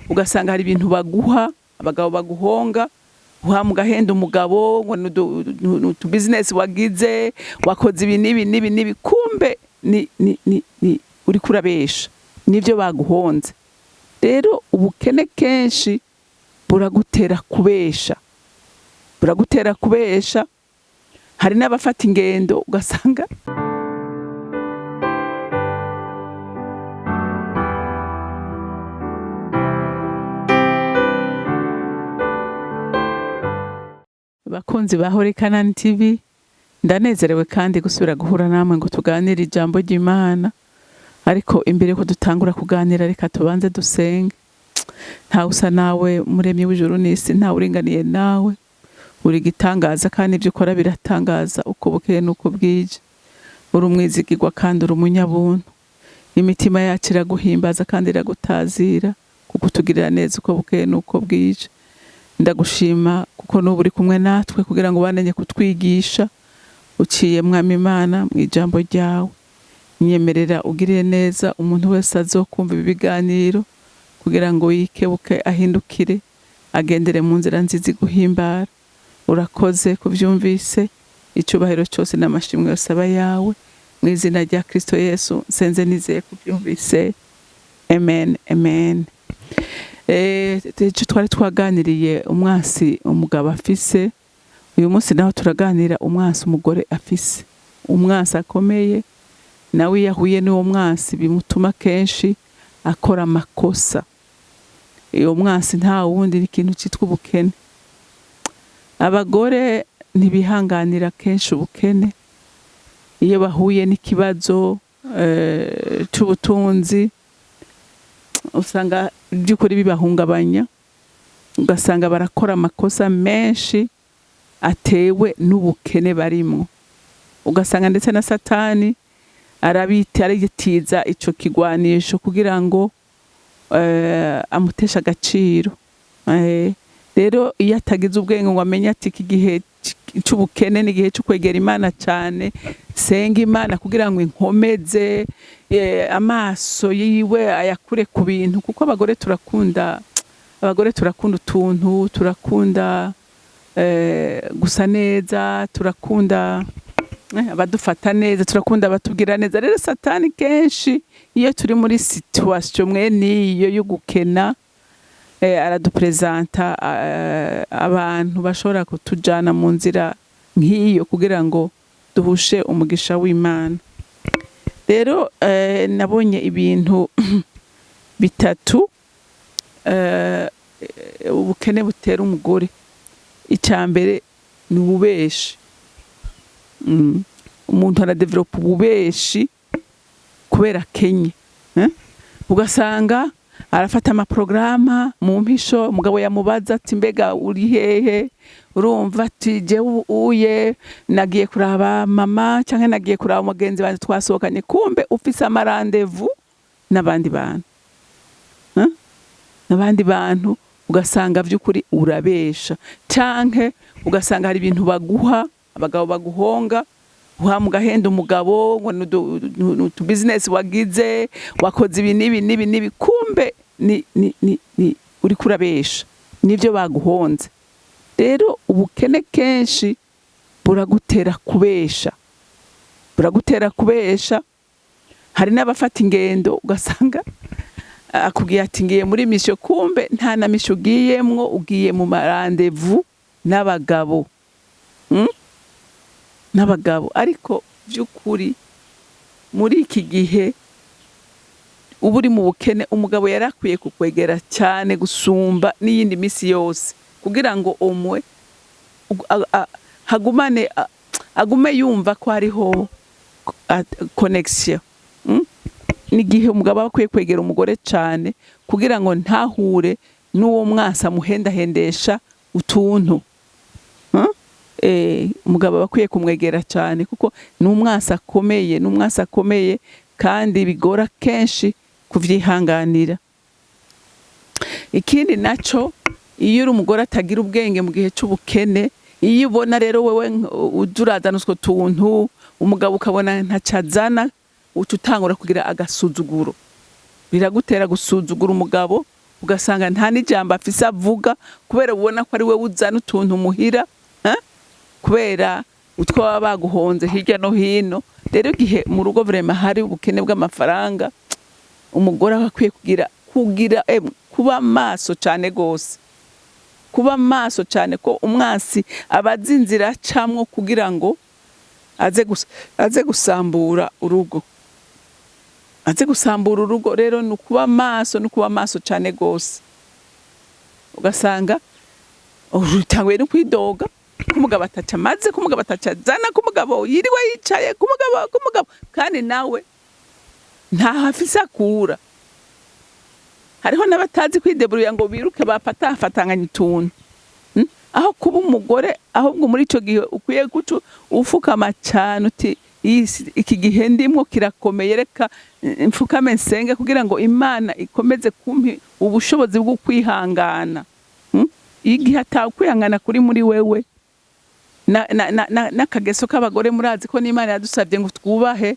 Ugasanga hari ibintu baguha, abagabo baguhonga, uha mugahenda umugabo ngo nutu business wagize, wakoze ibi n'ibi n'ibi n'ibi, kumbe ni uriko urabesha, nivyo baguhonze. Rero ubukene kenshi buragutera kubesha, buragutera kubesha. Hari n'abafata ingendo ugasanga Bakunzi ba Holy Canaan TV, ndanezerewe kandi gusubira guhura namwe ngo tuganire ijambo ry'Imana. Ariko imbere yuko dutangura kuganira, reka tubanze dusenge. Ntawe usa nawe, muremyi w'ijuru n'isi, ntawe uringaniye nawe, uri igitangaza kandi ibyo ukora biratangaza uko bukeye n'uko bwije. Uri umwizigirwa kandi uri umunyabuntu. Imitima yacu iraguhimbaza kandi iragutazira kuko utugirira neza uko bukeye n'uko bwije. Ndagushima kuko n'ubu uri kumwe natwe kugira ngo ubandanye kutwigisha uciye, Mwami Imana, mu ijambo ryawe. Nyemerera ugirire neza umuntu wese azokumva ibi biganiro kugira ngo yikebuke, ahindukire, agendere mu nzira nziza iguhimbara. Urakoze kuvyumvise. Icubahiro cyose n'amashimwe yose aba yawe, mu izina rya Kristo Yesu nsenze nizeye kuvyumvise, amen, amen. Ejo twari twaganiriye umwansi umugabo afise. Uyu munsi naho turaganira umwansi umugore afise, umwansi akomeye. Nawe iyo ahuye n'uwo mwansi bimutuma kenshi akora amakosa. Uwo mwansi nta wundi, ni ikintu cyitwa ubukene. Abagore ntibihanganira kenshi ubukene. Iyo bahuye n'ikibazo c'ubutunzi, usanga by'ukuri bibahungabanya, ugasanga barakora amakosa menshi atewe n'ubukene barimwo. Ugasanga ndetse na Satani arabita, aritiza ico kigwanisho kugira ngo amuteshe agaciro. Rero iyo atagize ubwenge ngo amenye ati iki gihe c'ubukene ni igihe co kwegera Imana cyane, senga Imana kugira ngo inkomeze, amaso yiwe ayakure ku bintu, kuko abagore turakunda utuntu, turakunda gusa neza, turakunda abadufata neza, turakunda abatubwira neza. Rero Satani kenshi iyo turi muri situation mwene iyo yo gukena, aradupresenta abantu bashobora kutujana mu nzira nk'iyo kugira ngo duhushe umugisha w'Imana. Rero nabonye ibintu bitatu ubukene butera umugore. Icya mbere ni ububeshi. Umuntu aradevelopa ububeshi kubera akenye, eh? Ugasanga arafata amaporogaramu mu mpisho. Umugabo yamubaza ati: "Mbega uri hehe?" Urumva ati: "Jewe uye nagiye kuraba mama cyangwa nagiye kuraba mugenzi wanjye twasohokanye." Kumbe ufise ama rendez-vous n'abandi bantu, eh? N'abandi bantu. Ugasanga by'ukuri urabesha, canke ugasanga hari ibintu baguha, abagabo baguhonga, uha mugahenda umugabo ngo nutu business wagize, wakoze ibi n'ibi n'ibi n'ibi, kumbe ni uriko urabesha, nivyo baguhonze. Rero ubukene kenshi buragutera kubesha, buragutera kubesha. Hari n'abafata ingendo, ugasanga akubwiye ati: "Ngiye muri mission," kumbe nta na mission ugiyemwo, ugiye mu ma rendez-vous n'abagabo, N'abagabo. Ariko by'ukuri muri iki gihe uba uri mu bukene, umugabo yari akwiye kukwegera cyane gusumba n'iyindi minsi yose, kugira ngo umwe hagumane agume yumva ko hariho connexion, N'igihe umugabo aba akwiye kwegera umugore cyane kugira ngo ntahure n'uwo mwasa amuhendahendesha utuntu. Umugabo aba akwiye kumwegera cyane kuko ni umwasi akomeye, ni umwasi akomeye kandi bigora kenshi kuvyihanganira. Ikindi naco, iyo uri umugore atagira ubwenge mu gihe c'ubukene, iyo ubona rero wewe uja urazana utwo tuntu, umugabo ukabona ntaco azana, uca utangura kugira agasuzuguro. Biragutera gusuzugura umugabo. Ugasanga nta n'ijambo afise avuga, kubera ubona ko ari we uzana utuntu muhira, eh? Kubera utwo baba baguhonze hirya no hino. Rero igihe mu rugo vraiment hari ubukene bw'amafaranga, umugore aba akwiye kugira kuba maso cane gose, kuba maso cane, ko umwansi aba azi inzira acamwo kugira ngo aze gusambura urugo, aze gusambura urugo. Rero ni ukuba maso, ni ukuba maso cane gose. Ugasanga utanguye no kwidoga ko umugabo ataca amaze, ko umugabo ataca azana, ko umugabo yiriwe yicaye, ko umugabo kandi nawe ntaho afise akura. Hariho n'abatazi kwideburuya ngo biruke bafatafatanganya utuntu. Aho kuba umugore, ahubwo muri ico gihe ukwiye guca ufukama cane, uti: "Iki gihe ndimwo kirakomeye, reka mfukame nsenge kugira ngo Imana ikomeze kumpa ubushobozi bwo kwihangana." Igihe atakwihangana kuri muri wewe, n'akageso k'abagore, murazi ko n'Imana yadusabye ngo twubahe.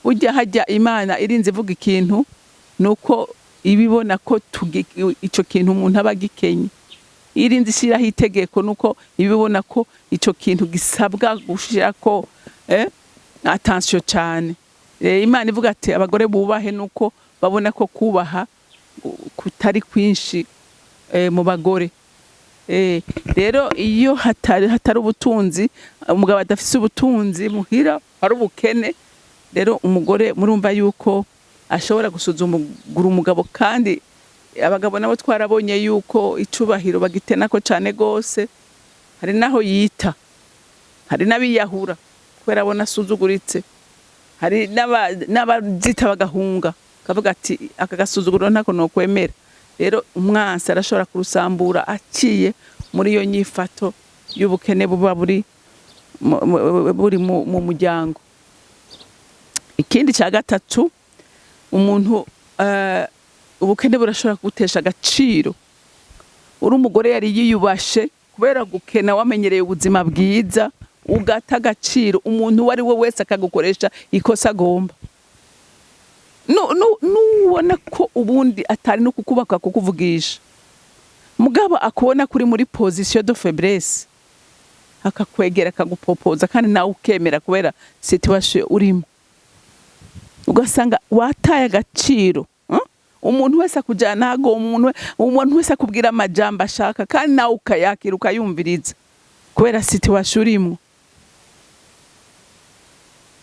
Burya hajya Imana irinze ivuga ikintu, nuko ibibona ko ico kintu umuntu aba agikenye. Irinze ishyiraho itegeko, nuko ibibona ko ico kintu gisabwa gushirako attention cane. Imana ivuga ati abagore bubahe, nuko babona ko kubaha kutari kwinshi mu bagore. Rero iyo hatari ubutunzi, umugabo adafise ubutunzi muhira, hari ubukene, rero umugore murumva yuko ashobora gusuzugura umugabo. Kandi abagabo nabo twarabonye yuko icubahiro bagitenako cane gose. Hari naho yita, hari n'abiyahura kubera abona asuzuguritse, hari n'abazita bagahunga, kavuga ati: "Aka gasuzuguro ntako nokwemera." Rero umwansi arashobora kurusambura aciye muri iyo nyifato y'ubukene buba buri mu muryango. Ikindi cya gatatu, umuntu ubukene burashobora kugutesha agaciro. Uri umugore yari yiyubashe, kubera gukena wamenyereye ubuzima bwiza, ugata agaciro, umuntu uwo ari we wese akagukoresha ikosa agomba. Nubona ko ubundi atari no kukubaka kukuvugisha, mugabo akubona kuri muri position de faiblesse, akakwegera akagupopoza, kandi nawe ukemera kubera situation urimo, ugasanga wataye agaciro. Umuntu wese akujyana aho, umuntu wese akubwira amajambo ashaka, kandi nawe ukayakira, ukayumviriza kubera situation urimo.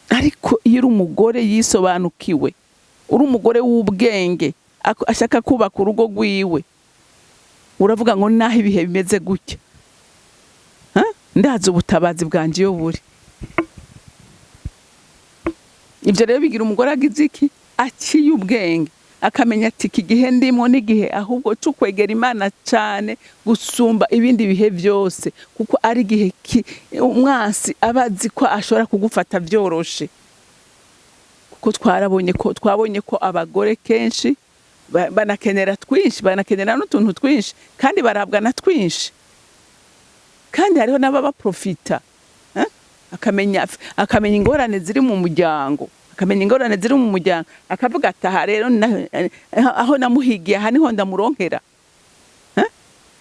Ariko iyo uri umugore yisobanukiwe, uri umugore w'ubwenge ashaka kubaka urugo rwiwe, uravuga ngo: "Naho ibihe bimeze gutya, ndazi ubutabazi bwanje iyo buri." Ibyo rero bigira umugore agize iki, aciye ubwenge, akamenya ati: "Iki gihe ndimo n'igihe ahubwo cyo kwegera Imana cyane gusumba ibindi bihe byose," kuko ari igihe umwansi aba azi ko ashobora kugufata byoroshe. Kuko twarabonye ko twabonye ko abagore kenshi banakenera twinshi, banakenera n'utuntu twinshi, kandi barabwa na twinshi, kandi hariho n'ababaprofita, eh? Akamenya ingorane ziri mu muryango, akamenya ingorane ziri mu muryango, akavuga ati: "Aha rero aho namuhigiye, aha niho ndamuronkera, eh?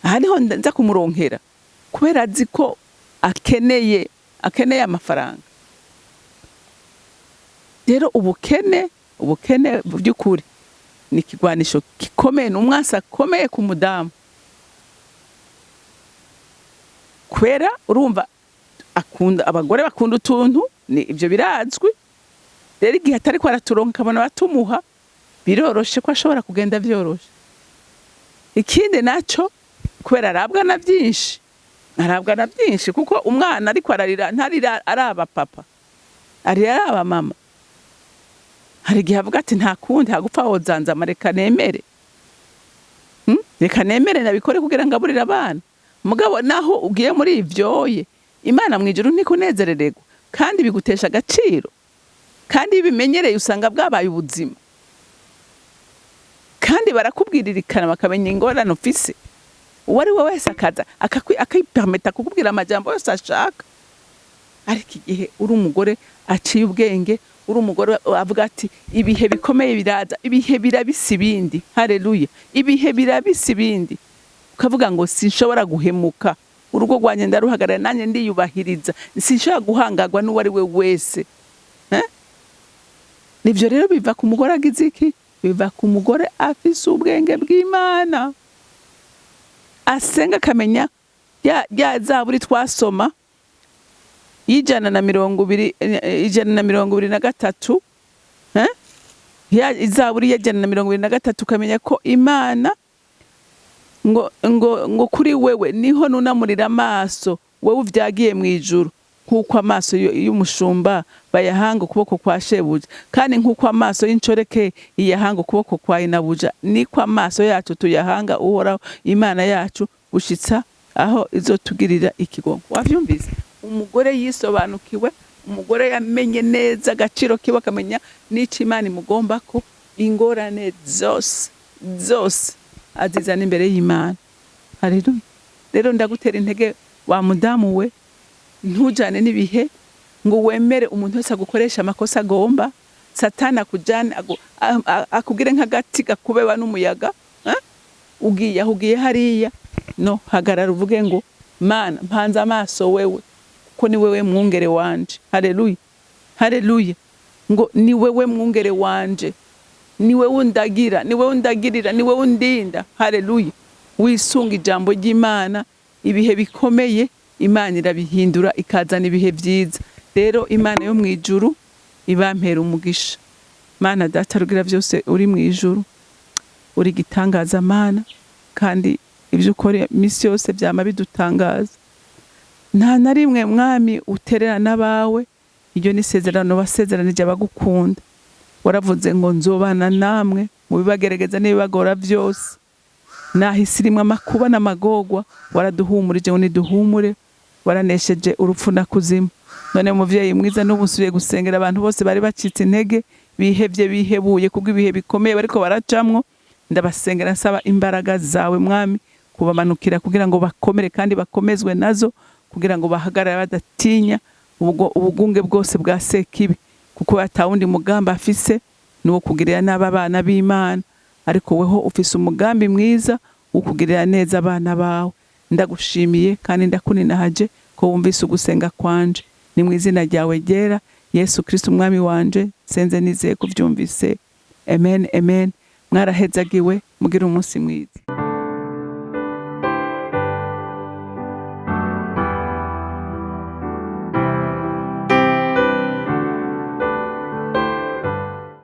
Aha niho nza kumuronkera," kubera azi ko akeneye amafaranga. Rero ubukene mu by'ukuri ni ikigwanisho gikomeye, ni umwasi akomeye ku mudamu, kubera urumva akunda, abagore bakunda utuntu, ni ibyo birazwi. Rero igihe atari ko araturonka, akabona batumuha, biroroshe ko ashobora kugenda byoroshe. Ikindi naco, kubera arabwa na byinshi, arabwa na byinshi, kuko umwana ariko ararira, ntarira araba papa, arira araba mama. Hari igihe avuga ati: "Nta kundi, hagupfa wozanzama, reka nemere, Reka nemere nabikore kugira ngo aburire abana." Mugabo naho ugiye muri ivyoye, Imana mu ijuru ntikunezerererwa, kandi bigutesha agaciro. Kandi iyo ubimenyereye, usanga bwabaye ubuzima, kandi barakubwiririkana, bakamenya ingorane ufise. Uwo ari we wese akaza akipermeta kukubwira amajambo yose ashaka. Ariko igihe uri umugore aciye ubwenge, Uri umugore avuga ati ibihe bikomeye biraza, ibihe birabisa ibindi. Haleluya! Ibihe birabisa ibindi, ukavuga ngo sinshobora guhemuka, urugo rwanjye ndaruhagarara, nanjye ndiyubahiriza, sinshobora guhangagwa n'uwo ari we wese. Eh? Nivyo rero biva ku mugore agize iki? Biva ku mugore afise ubwenge bw'Imana, asenga, akamenya ya zaburi twasoma y'120, 123, eh? Ya izaburi y'123, ukamenya ko Imana ngo kuri wewe niho nunamurira amaso, wewe uvyagiye mu ijuru, nk'uko amaso y'umushumba bayahanga ukuboko kwa shebuja, kandi nk'uko amaso y'inshoreke iyahanga ukuboko kwa inabuja, niko amaso yacu tuyahanga Uhoraho Imana yacu, gushitsa aho izotugirira ikigongo. Wavyumvise? Umugore yisobanukiwe, umugore yamenye neza agaciro kiwe, akamenya n'ico Imana imugombako, ingorane zose zose azizana imbere y'Imana. Haleluya! Rero ndagutera intege, wa mudamu we, ntujane n'ibihe ngo wemere umuntu wese agukoresha amakosa agomba. Satani akujane, akugire nk'agati gakubeba n'umuyaga, eh? Ugiye aho, ugiye hariya. No hagarara uvuge ngo Mana, mpanze amaso wewe, kuko ni wewe mwungere wanje. Haleluya, haleluya! Ngo ni wewe mwungere wanje, ni wewe undagira, ni wewe undagirira, ni wewe undinda. Haleluya! Wisunga ijambo ry'Imana. Ibihe bikomeye Imana irabihindura, ikazana ibihe vyiza. Rero Imana yo mu ijuru ibampera umugisha. Mana Data rugira byose, uri mu ijuru, uri gitangaza Mana, kandi ibyo ukora iminsi yose byama bidutangaza. Nta na rimwe, Mwami, utererana n'abawe. Iryo ni isezerano wasezeranije abagukunda. Waravuze ngo nzobana namwe mu bibagerageza n'ibibagora byose, naho isi irimwo amakuba n'amagorwa. Waraduhumurije ngo niduhumure, waranesheje urupfu na kuzimu. None muvyeyi mwiza, n'ubu nsubiye gusengera abantu bose bari bacitse intege, bihevye, bihebuye kubw'ibihe bikomeye bariko baracamwo. Ndabasengera nsaba imbaraga zawe, Mwami, kubamanukira kugira ngo bakomere kandi bakomezwe nazo, kugira ngo bahagarare badatinya ubugunge bwose bwa Sekibi, kuko atawundi mugambi afise nuwo kugirira nabi abana b'Imana, ariko weho ufise umugambi mwiza wo kugirira neza abana bawe. Ndagushimiye kandi ndakuninahaje ko wumvise ugusenga kwanje. Ni mu izina ryawe ryera, Yesu Kristo Umwami wanje, senze nizeye kuvyumvise. Amen, amen. Mwarahezagiwe, mugire umunsi mwiza.